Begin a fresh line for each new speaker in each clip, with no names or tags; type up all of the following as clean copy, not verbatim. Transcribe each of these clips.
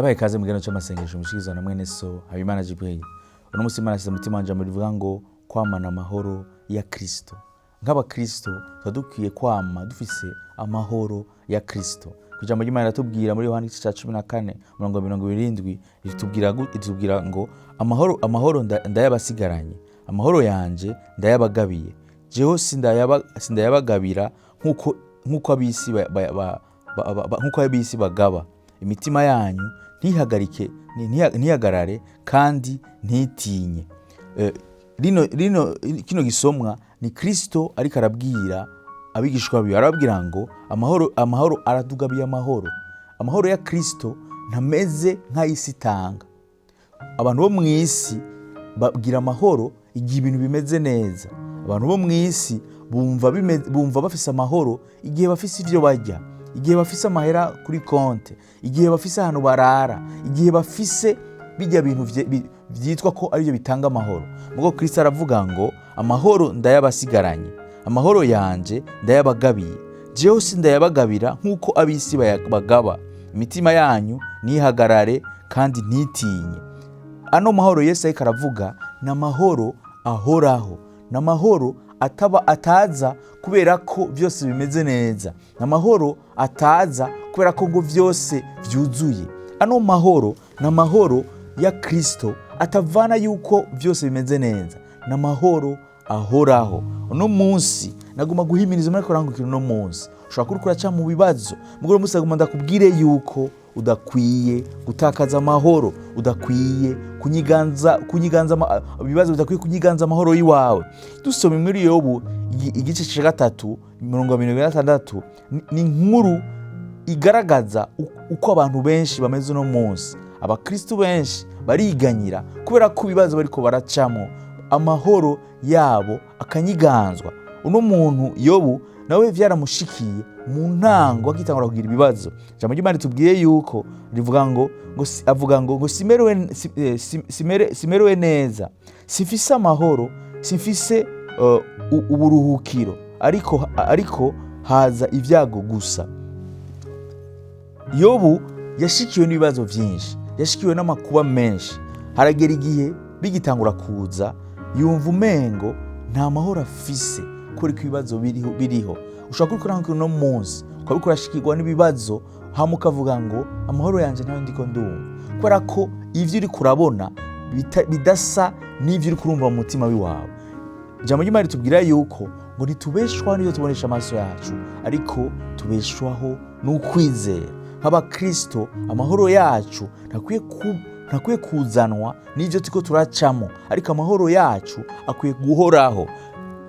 Ndabaye ikaze mu kiganiro c'amasengesho mushikirizwa na mwene so Habimana Jibril. Uno musi Imana ashize umutima wanje mu rivuga ngo kwamana amahoro ya Kristo. Nk'abakristo tuba dukwiye kwama dufise amahoro ya Kristo. Ijambo ry'Imana riratubwira muri Yohana igice ca 14 umurongo 70, ritubwira ngo amahoro, amahoro ndayabasigaranye, amahoro yanje ndayabagabiye, jewe sindayabagabira nkuko ab'isi nkuko ab'isi bagaba. Imitima yanyu ntihagarike, ntihagarare kandi ntitinye. Kino gisomwa ni Kristo ariko arabwira abigishwa biwe, arababwira ngo amahoro, amahoro, aradugabiye amahoro. Amahoro ya Kristo ntameze nk'ay'isi itanga. Abantu bo mw'isi bagira amahoro igihe ibintu bimeze neza. Abantu bo mw'isi bumva bafise amahoro igihe bafise ivyo barya, igihe bafise amahera kuri konte, igihe bafise ahantu barara, igihe bafise bijya bintu vyitwa ko arivyo bitanga amahoro. Mugo Kristo aravuga ngo amahoro ndayabasigaranye, amahoro yanje ndayabagabiye, jewe sindayabagabira nk'uko ab'isi bagaba. Imitima yanyu ntihagarare kandi ntitinye. Ano mahoro Yesu ariko aravuga ni amahoro ahoraho, ni amahoro ataba ataza kubera ko vyose bimeze neza, ni amahoro ataza kubera ko ngo vyose vyuzuye. Ano mahoro ni amahoro ya Kristo atavana yuko vyose bimeze neza, ni amahoro ahoraho. Uno munsi naguma guhimiriza muri kurangukira uno munsi ushobora kuba uriko uraca mu bibazo, mugabo uno munsi naguma ndakubwire yuko udakwiye gutakaza amahoro, udakwiye kunyiganza ibibazo bidakwiye kunyiganza amahoro y'iwawe. Dusoma muri Yobu igice ca 3 mirongo 76, ni inkuru igaragaza uko abantu benshi bameze uno munsi. Abakristu benshi bariganyira kubera ko ibibazo bariko baracamo, amahoro yabo akanyiganzwa. Uno muntu Yobu nawe vyaramushikiye mu ntango agitangura kugira ibibazo. Ijambo ry'Imana ritubwiye yuko rivuga ngo, ngo si, avuga ngo, ngo simerewe, si, si, simere, simerewe neza, simfise amahoro, simfise uburuhukiro, ariko haza ibyago gusa. Yobu yashikiwe n'ibibazo vyinshi, yashikiwe n'amakuba menshi. Haragera igihe bigitangura kuza yumva umengo nta mahoro afise kubera ko ibibazo biriho. Ushobora kubikora nk'uno uno munsi ukaba uriko urashikirwa n'ibibazo, hama ukavuga ngo amahoro yanje ntayo ndiko ndumva, kubera ko ivyo uriko urabona bidasa n'ivyo uriko urumva mu mutima wiwawe. Ijambo ry'Imana ritubwira yuko ngo ntitubeshwaho n'ivyo tubonesha amaso yacu, ariko tubeshwaho n'ukwizera. Nk'abakristo amahoro yacu ntakwiye kuzanwa n'ivyo turiko turacamo, ariko amahoro yacu akwiye guhoraho.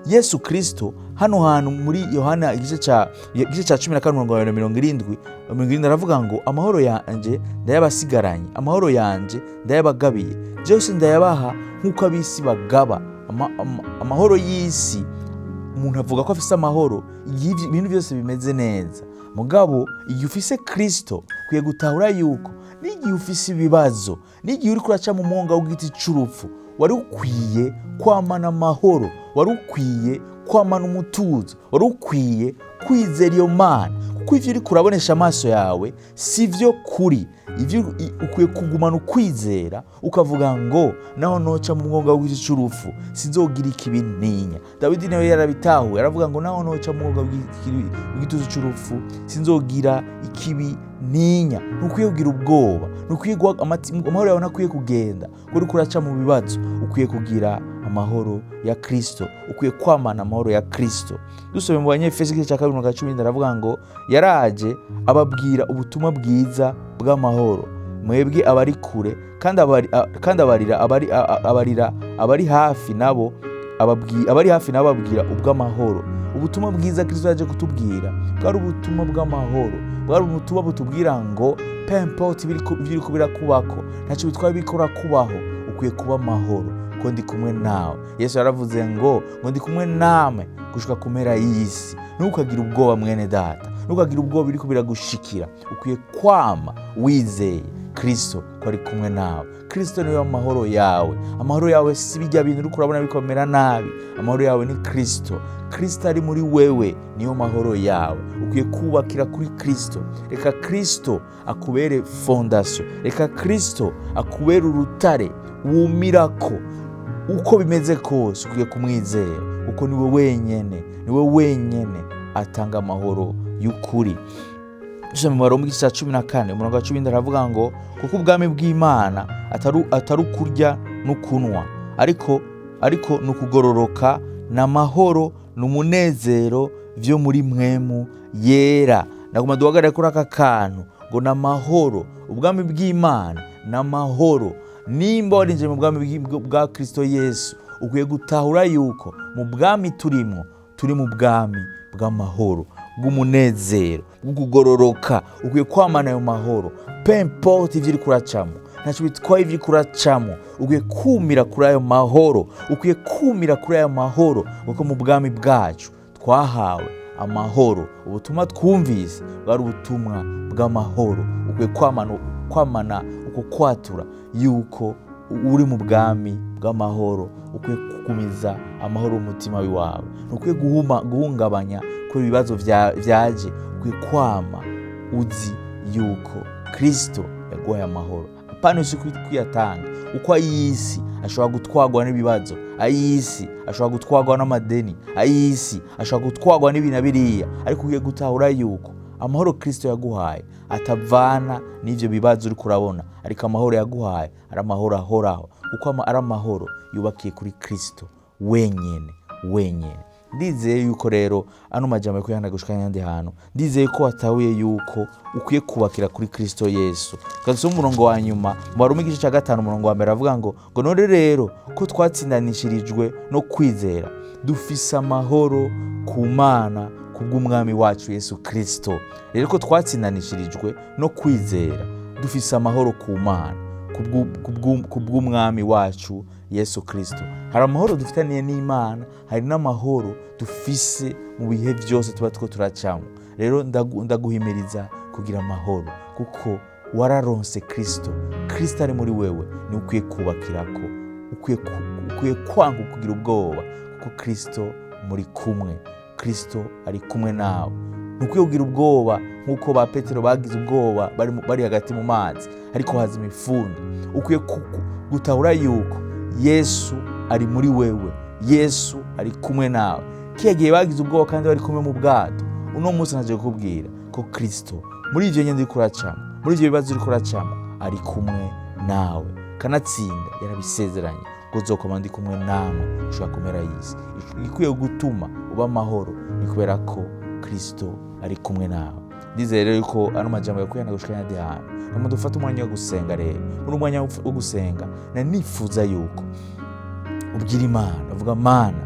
Yesu Kristo hano hantu muri Yohana igice ca cumi na kane umurongo wa 70, 70 aravuga ngo amahoro yanje ndayabasigaranye, amahoro yanje ndayabagabiye, byose ndayabaha nk'uko ab'isi bagaba. Amahoro y'isi, umuntu avuga ko afise amahoro igihe ibintu byose bimeze neza. Mugabo igihe ufise Kristo ukwiye gutahura yuko n'igihe ufise ibibazo, n'igihe uriko uraca mu mwonga w'igiti c'urupfu, wari ukwiye kwamana amahoro, wari ukwiye kwamana umutuzo, wari ukwiye kwizera iyo Mana, kuko ivyo uriko urabonesha amaso yawe si vyo kuri. Ivyo ukwiye kugumana ukwizera ukavuga ngo naho noca mu mwonga w'igiti c'urupfu sinzogira ikibi ntinya. Dawidi nawe yarabitahuye, aravuga ngo naho noca mu mwonga w'igitutu c'urupfu sinzogira ikibi ntinya. Ntukwiye kugira ubwoba, ntukwiye guha amahoro yawe ntakwiye kugenda kuko uriko uraca mu bibazo. Ukwiye kugira amahoro ya Kristo, ukwiye kwamana amahoro ya Kristo. Dusome mu Banyefeso igice cya 2 umurongo wa 10, aravuga ngo yaraje ababwira ubutumwa bwiza bw'amahoro, mwebwe abari kure, kandi abarira abari hafi nabo, abari hafi nabo ababwira ubw'amahoro. Ubutumwa bwiza Kristo yaje kutubwira bwari ubutumwa bw'amahoro, bwari ubutumwa butubwira ngo peu importe ibiriko birakubako, ntacyo bitwaye ibiriko birakubaho, ukwiye kuba amahoro ko ndi kumwe nawe. Yesu yaravuze ngo ndi kumwe namwe gushika ku mpera y'isi. Ntukagire ubwoba mwene data, ntukagire ubwoba biriko biragushikira, ukwiye kwama wizeye. Kristo ko ari kumwe nawe. Kristo niwe amahoro yawe. Amahoro yawe si bijya bintu uriko urabona bikomera nabi. Amahoro yawe ni Kristo. Kristo ari muri wewe, niyo mahoro yawe. Ukwiye kubakira kuri Kristo. Reka Kristo akubere fondation, reka Kristo akubere urutare wumirako. Uko bimeze kose ukwiye kumwizera, kuko niwe wenyene, niwe wenyene atanga amahoro y'ukuri. Dusoma mu Baroma igice cya 14, umurongo wa 10, aravuga ngo: "Kuko ubwami bw'Imana atari ukurya no kunywa, ariko ni ukugororoka n'amahoro n'umunezero vyo muri Mpwemu Yera." Naguma duhagarare kuri aka kantu ngo ni amahoro. Ubwami bw'Imana ni amahoro. Nimba warinjiye mu bwami bwa Kristo Yesu, ukwiye gutahura yuko mu bwami turimo, turi mu bwami bw'amahoro, bw'umunezero, bwo kugororoka. Ukwiye kwamana ayo mahoro, peu importe ivyo uriko uracamo. Ntacyo bitwaye ivyo uriko uracamo, ukwiye kumira kuri ayo mahoro, ukwiye kumira kuri ayo mahoro, kuko mu bwami bwacu twahawe amahoro. Ubutumwa twumvise bwari ubutumwa bw'amahoro. Ukwiye kwamana uko kwatura yuko uri mu bwami bw'amahoro. Ukwiye kugumiza amahoro mu mutima wawe. Ntukwiye guhungabanya kubera ibibazo vyaje. Ukwiye kwama uzi yuko Kristo yaguhaye amahoro, apana isi kuyatanga. Uko ay'isi ashobora gutwarwa n'ibibazo, ay'isi ashobora gutwarwa n'amadeni, ay'isi ashobora gutwarwa n'ibi na biriya, ariko ukwiye gutahura yuko amahoro Kristo yaguhaye atavana n'ivyo bibazo uriko urabona, ariko amahoro yaguhaye ari amahoro ahoraho, kuko ari amahoro yubakiye kuri Kristo wenyene wenyene. Ndizeye yuko rero ano majambo yo kuyahana gushika n'ahandi hantu, ndizeye ko watahuye yuko ukwiye kubakira kuri Kristo Yesu. Dusome umurongo wa nyuma mu Baroma igice cya 5, umurongo wa 1, avuga ngo: "None rero ko twatsindanishirijwe no kwizera, dufise amahoro ku Mana kubw'Umwami wacu Yesu Kristo." Rero ko twatsindanishirijwe no kwizera, dufise amahoro ku Mana kubw'Umwami wacu Yesu Kristo. Hari amahoro dufitaniye n'Imana, hari n'amahoro dufise mu bihe byose tuba two turacamo. Rero ndaguhimiriza kugira amahoro, kuko wararonse Kristo. Kristo ari muri wewe, ni ukwiye kubakirako. Ukwiye kwanga kugira ubwoba, kuko Kristo muri kumwe, Kristo ari kumwe nawe. Ntukwiye kugira ubwoba nk'uko ba Petero bagize ubwoba bari hagati mu mazi, ariko haza imifundo. Ukwiye gutahura yuko Yesu ari muri wewe, Yesu ari kumwe nawe. Kiya gihe bagize ubwoba kandi bari kumwe mu bwato. Uno munsi naje kukubwira ko Kristo muri ivyo nyene uriko uracamo, muri ivyo bibazo uriko uracamo, ari kumwe nawe. Kanatsinda yarabisezeranye ngo: "Nzokoma ndi kumwe namwe ushobora kumera y'isi." Ikwiye gutuma uba amahoro ni kubera ko Kristo ari kumwe nawe. Ndizeye rero yuko ano majambo yakuyana gushika n'ahandi hantu. Nama dufate umwanya wo gusenga. Rero muri umwanya wo gusenga, na nifuza yuko ubwira Imana, uvuga: "Mana,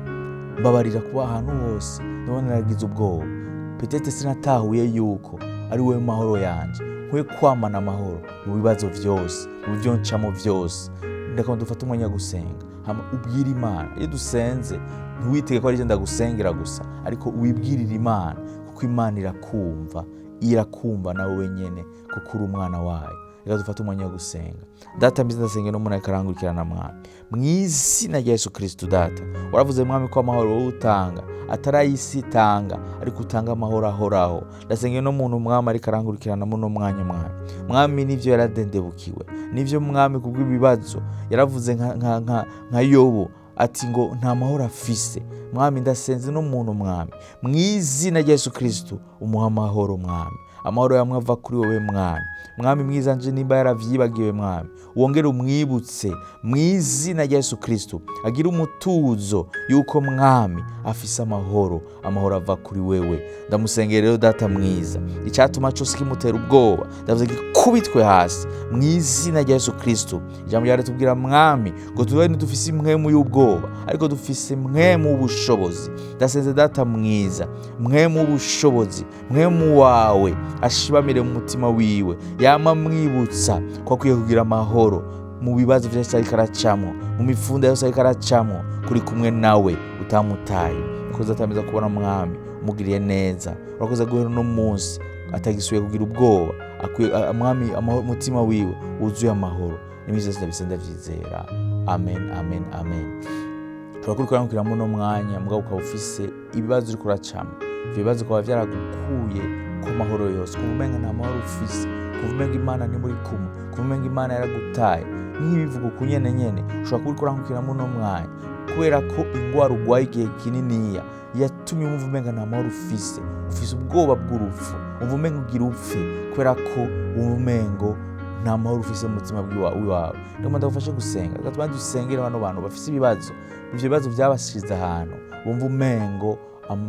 mbabarira kuba ahantu hose ndabona naragize ubwoba. Peut-être sinatahuye yuko ari wowe mahoro yanje. Nkwiye kwamana amahoro mu bibazo vyose, mu byo ncamo vyose." Ndakaba dufate umwanya wo gusenga, hama ubwire Imana. Iyo dusenze, ntiwitege ko ari ndagusengera gusa, ariko wibwirire Imana, kuko Imana irakumva, irakumva nawe wenyene, kuko uri umwana wayo. Reka dufate umwanya wo gusenga. Data mbizi, ndasenga n'umuntu ariko arangurikirana. Mwami, mu izina rya Yesu Kristo, Data, waravuze Mwami ko amahoro wowe utanga atari ay'isi itanga, ariko utanga amahoro ahoraho. Ndasenga no muntu, Mwami, ariko arangurikirana muno mwanya. Mwami, Mwami, nivyo yaradendebukiwe, nivyo Mwami, kubw'ibibazo yaravuze nka Yobu ati ngo nta mahoro afise. Mwami, ndasenze no muntu, Mwami, mu izina rya Yesu Kristo, umuha amahoro, Mwami, amahoro yamwe ava kuri wowe. Mwami, Mwami mwiza, nje nimba yaravyibagiwe, Mwami, wongere umwibutse mu izina rya Yesu Kristo, agire umutuzo yuko, Mwami, afise amahoro, amahoro ava kuri wewe. Ndamusengera rero, Data mwiza, icyatuma cyose kimutera ubwoba, ndavuze gikubitwe hasi mu izina rya Yesu Kristo. Ijambo ryawe ritubwira, Mwami, ngo tube ntidufise impwemu y'ubwoba, ariko dufise impwemu w'ubushobozi. Ndasenze, Data mwiza, mpwemu w'ubushobozi, mpwemu wawe ashibamire mu mutima wiwe, yama amwibutsa ko akwiye kugira amahoro mu bibazo vyose ariko aracamwo, mu mifunda yose ariko aracamwo, kuri kumwe nawe, utamutaye. Urakoze atameza kubona, Mwami, umugiriye neza. Urakoze guhera uno munsi. Atagisubiye kugira ubwoba. Mwami, umutima wiwe wuzuye amahoro. N'imisi yose ndabise ndavyizera. Amen, amen, amen. Ushobora kuriko muri uno mwanya, mugabo ukaba ufise ibibazo uriko uracamwo. Ivyo bibazo bikaba vyaragukuye ku mahoro yose, kumva umenga nta mahoro ufise, kumva umenga Imana ntimuri kumwe, kumva umenga Imana yaragutaye. Nk'ibivuga uku nyene nyene, ushobora kuba uriko urankurikira muri uno mwanya kubera ko ingwara urwaye igihe kininiya yatumye wumva umenga nta mahoro ufise, ufise ubwoba bw'urupfu, wumva umenga ugira upfe kubera ko wumva umengo nta mahoro ufise mu mutima wiwawe. Ndagomba ndagufashe gusenga. Reka tubanze dusengere bano bantu bafise ibibazo. Ivyo bibazo vyabashize ahantu bumva umengo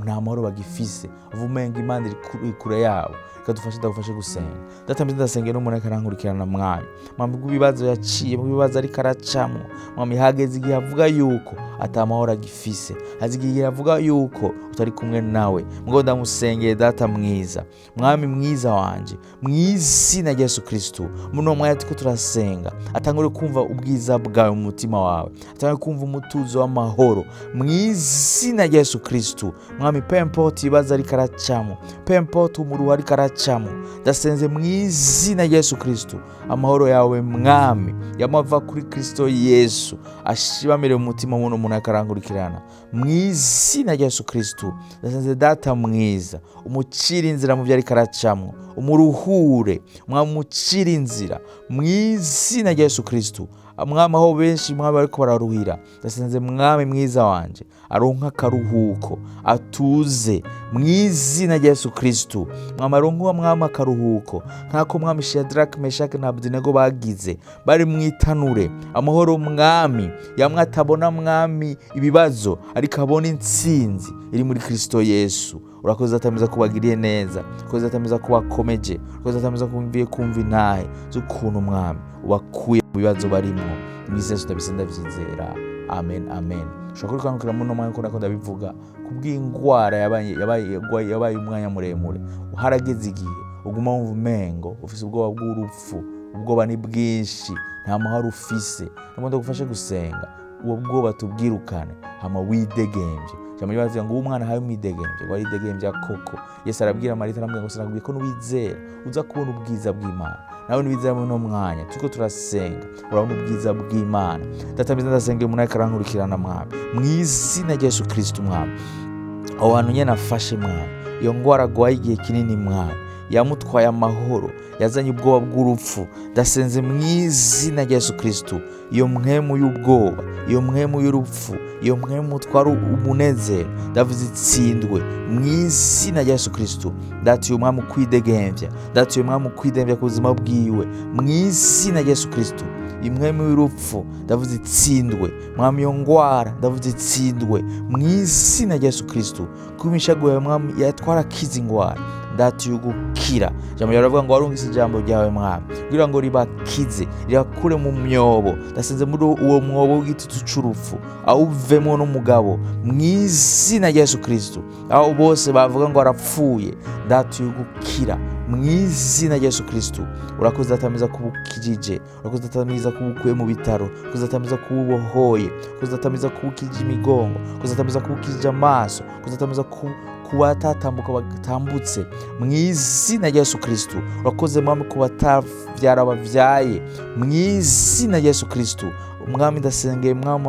nta mahoro bagifise, bumva umengo Imana iri kure yabo. Reka ndagufashe gusenga. Data mwiza, ndasengera n'umuntu ariko arankurikirana, Mwami. Mwami, bw'ibibazo yaciye, bw'ibibazo ariko aracamwo. Mwami, hageze igihe avuga yuko ata mahoro agifise, hageze igihe avuga yuko utari kumwe nawe. Mugabo ndamusengeye, Data mwiza, Mwami mwiza wanje, mu izina rya Yesu Kristo, muri uno mwanya turiko turasenga, atangure kumva ubwiza bwawe mu mutima wawe, atangure kumva umutuzo w'amahoro mu izina rya Yesu Kristo. Mwami, peu importe ibibazo ariko aracamwo, peu importe umuruho ariko aracamwo, ndasenze mu izina rya Yesu Kristo, amahoro yawe Mwami yamava kuri Kristo Yesu ashibamire mu mutima w'uno muntu ariko arankurikirana mu izina rya Yesu Kristo. Ndasenze, Data mwiza, umucire inzira mu byo ariko aracamwo, umuruhure Mwami, umucire inzira mu izina rya Yesu Kristo. Mwami, aho benshi Mwami bariko bararuhira, ndasenze Mwami mwiza wanje aronke akaruhuko, atuze mu izina rya Yesu Kristo. Mwami, aronke uwo Mwami akaruhuko nk'ako Mwami Shadrach, Meshach na Abednego bagize bari mu itanure. Amahoro Mwami yamwe atabona Mwami ibibazo, ariko abona intsinzi iri muri Kristo Yesu. Urakoze atameza kubagiriye neza, urakoze atameza kubakomeje, urakoze atameza kumviye kumva intahe z'ukuntu Mwami ubakuye mu bibazo barimwo. Mu izina Yesu ndabise ndavyizera. Amen, amen. Ushobora kurikangukira muri uno mwanya, uko nako ndabivuga, kubw'ingwara yabaye umwanya muremure. Harageze igihe uguma wumva umengo ufise ubwoba bw'urupfu, ubwoba ni bwinshi, nta mahoro ufise. Ndagomba ndagufashe gusenga, ubwo bwoba tubwirukane, hama widegemvye. Ijambo ry'Imana rivuga ngo uwo umwana ahawe umwidegemvye, ngo aridegemvya koko. Yesu arabwira Marita, aramubwira ngo sinakubwiye ko nuwizera uza kubona ubwiza bw'Imana. Nawe nuwizera muri uno mwanya turiko turasenga, urabona ubwiza bw'Imana. Data mwiza, ndasengera umuntu ariko arankurikirana, Mwami, mu izina rya Yesu Kristo. Mwami, aho hantu nyene afashe, Mwami, iyo ngwara agwaye igihe kinini, Mwami, yamutwaye amahoro, yazanye ubwoba bw'urupfu. Ndasenze mu izina rya Yesu Kristo, iyo mpwemu y'ubwoba, iyo mpwemu y'urupfu, iyo mpwemu utwara umunezero, ndavuze itsindwe mu izina rya Yesu Kristo. Ndatuye Umwami ukwidegemvya, ndatuye Umwami ukwidegembya ku buzima bwiwe mu izina rya Yesu Kristo. Impwemu y'urupfu ndavuze itsindwe, Mwami. Iyo ngwara ndavuze itsindwe mu izina rya Yesu Kristo. Kuko imishago yawe, Mwami, yatwarakiza ingwara, ndatuye ugukira. Ijambo ryawe riravuga ngo warungise ijambo ryawe, Mwami, kugira ngo ribakize, ribakure mu myobo. Ndasenze muri uwo mwobo w'igitutu c'urupfu awuvemwo n'umugabo mu izina rya Yesu Kristo. Aho bose bavuga ngo arapfuye, ndatuye ugukira mu izina rya Yesu Kristo. Urakoze Data mwiza kuba ukijije, urakoze Data mwiza kuba ukuye mu bitaro, urakoze Data mwiza kuba ubohoye, urakoze Data mwiza kuba ukijije imigongo, urakoze Data mwiza kuba ukijije amaso, urakoze Data mwiza kuba atatambuka batambutse mu izina rya Yesu Kristo. Urakoze Mwami kuba atavyara bavyaye mu izina rya Yesu Kristo. Mwami, ndasengeye Mwami,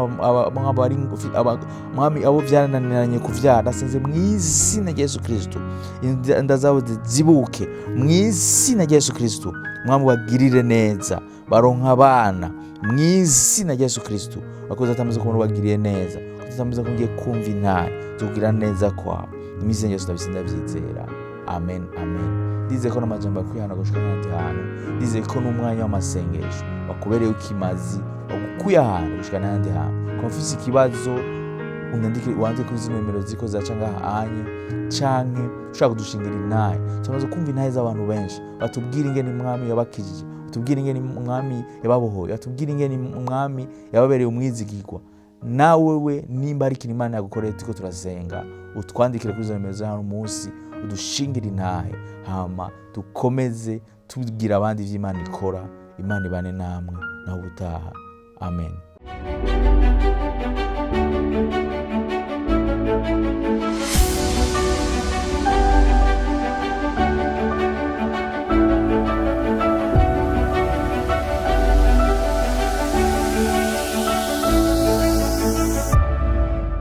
Mwami, abo vyananiranye kuvyara, ndasenze mu izina rya Yesu Kristo, inda zabo zizibuke mu izina rya Yesu Kristo. Mwami, bagirire neza, baronka abana mu izina rya Yesu Kristo. Urakoze Data mwiza kubona ubagiriye neza, urakoze Data mwiza ko ngiye kumva intahe zo kugira neza kwawe. Mu izina rya Yesu ndabise ndavyizera. Amen, amen. Ndizeye ko n'amajambo akwiye hano gushika n'ahandi hantu. Ndizeye ko n'umwanya w'amasengesho wakubereye ukimazi, wagukuye ahantu gushika n'ahandi hantu. Kuba ufise ikibazo, unyandike, wandike kuri zino nimero ziriko ziraca ngaha anye, canke ushaka kudushingira intahe. Tumaze kumva intahe z'abantu benshi batubwira ingene Umwami yabakijije, batubwira ingene Umwami yababohoye, batubwira ingene Umwami yababereye umwizigirwa. Nawe we nimba ari ikintu Imana yagukoreye turiko turasenga, utwandikire kuri izo nimero ziri hano munsi, udushingire intahe, hama dukomeze tubwira abandi ivyo Imana ikora. Imana ibane namwe, naho ubutaha. Amen.